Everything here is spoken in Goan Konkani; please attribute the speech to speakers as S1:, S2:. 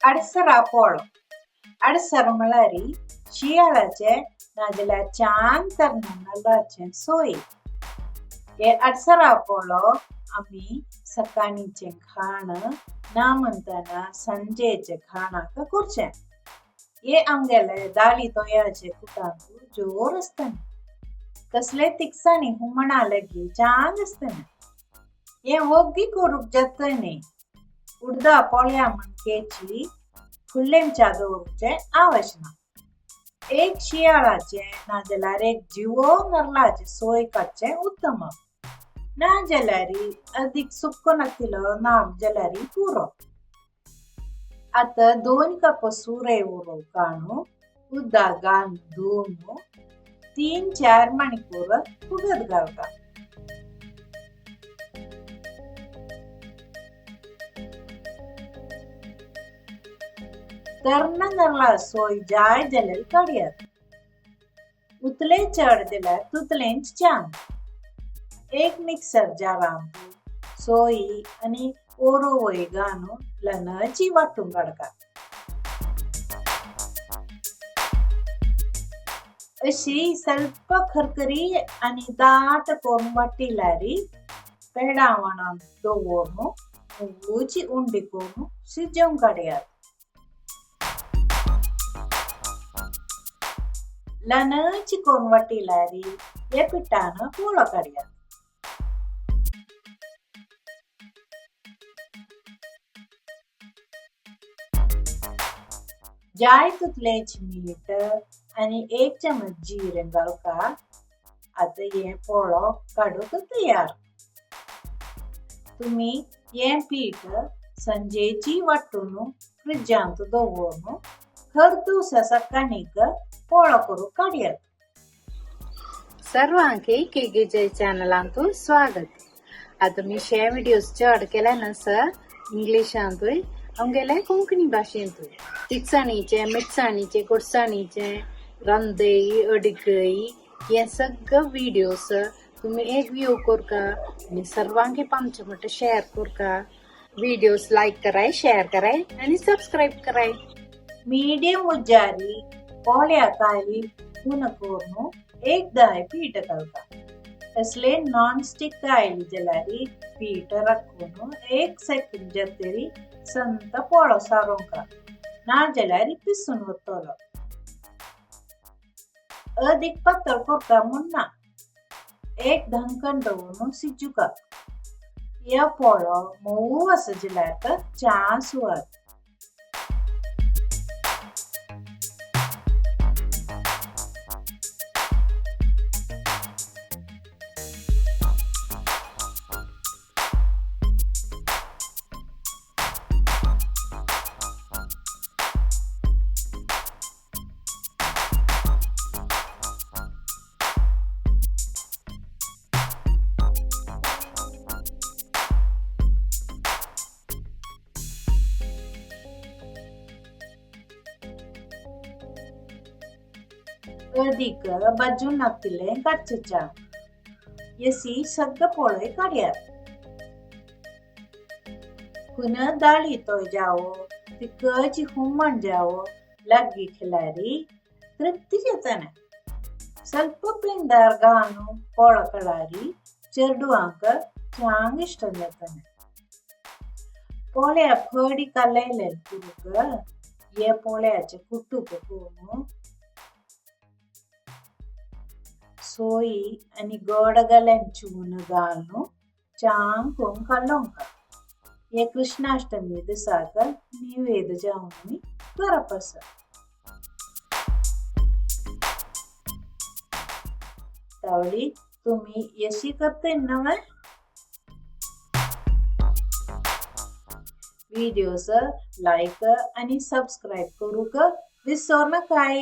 S1: अडसरा पोळो. अडसर म्हळ्यार शियाळाचे नाजाल्यार चांग तरणाटे सोय. हे अडसरा पोळो आमी सकाळीचें खाण ना म्हणटना सांजेचें खाणाक करचें. हे आमगेले दाळी तोयाचे कुटांक जोर आसताले. कसले तिखसाणी हुमणा लेगीत चांग आसताले. हें वग्गी करूंक जाता न्ही. उडदा पोळ्या म्हण केची फुडलेंच्या दवरुचें आवश्य ना. एक शियाळाचें नाजाल्यार एक जिवो नाल्लाचें सोय काडचें उत्तम. नाजाल्यार अदीक सुको नातिलो नाल्ल जाल्यार पुरो. आतां 2 कप सुरे उरोव काडून उदक घालून धुवन 3-4 मणिकूर फुगत घालता. तरना नाल्ला सोय जाय जाल्यार काडयात. उतले चड जाल्यार तितलेंच चांग. एक मिक्सर जारांत सोय आनी ओरोवय घालून ल्हानची वांटून काडटा. अशी स्वल्प खरखरी आनी दाट करून वाटिल्यार पेडावणांत दवरून उची उंडी करून शिजोवंक काडयात. ल्हानची करून वाटिल्यार हे पिठान पोळो काडयात. जाय तितलेंच मीठ आनी 1 चमच जिरें घालता. आतां हें पोळो काडूंक तयार. तुमी हें पीठ सांजेची वांटून फ्रिजांत दवरून हर दिवसा सकाळीक पोळो करूंक काडयात.
S2: सर्वांक के के चॅनलांतू स्वागत. आतां मी शे व्हिडियोज चड केले ना सर इंग्लिशांतूय आमगेले कोंकणी भाशेंतूय तिखसाणीचे मिरसाणीचे गोडसाणीचे रांदय अडगय हे सगळे व्हिडियोज तुम्ही एक व्यू करका आनी सर्वांक पामचे म्हणटा शेअर करका. व्हिडियोज लायक कराय, शेअर कराय आनी सबस्क्राईब कराय.
S1: मीडियम उज्जारी पोळ्या कायली खून करून एकदां पीठ घालता. असले नॉन स्टिक कायली जाल्यार पीठ राखून 1 सेकंड जातरी संत पोळो सारोवंक, ना जाल्यार पिसून वतलो. अदीक पातळ करता म्हूण ना. एक धांकण दवरून शिजूका. ह्या पोळो मोव आसा जाल्यार च्या सुवात. अदीक बाजून नातिल्लें काडचें. येसी सगळें पोळय काडयात. खून दाळी तोय जावो तिखची हुमण जावो लागीं खेल्यार तृप्ती जाताना. ಸ್ವಲ್ಪ पिंडार घालून पोळो काडल्यार चेडवांक चांग इश्ट जाताना. पोळ्या फडी कालयले करूंक हे पोळ्याचे कुटूक करून सोय आनी गोड घाल्यान चून घालून चांग करून कालोवंक. हे कृष्णाष्टमी दिसाक निवेद जावन आमी करप आसा. तावली तुमी यशी करता न्हय? व्हिडियोज लायक आनी सबस्क्राईब करूंक विसर नाकाय.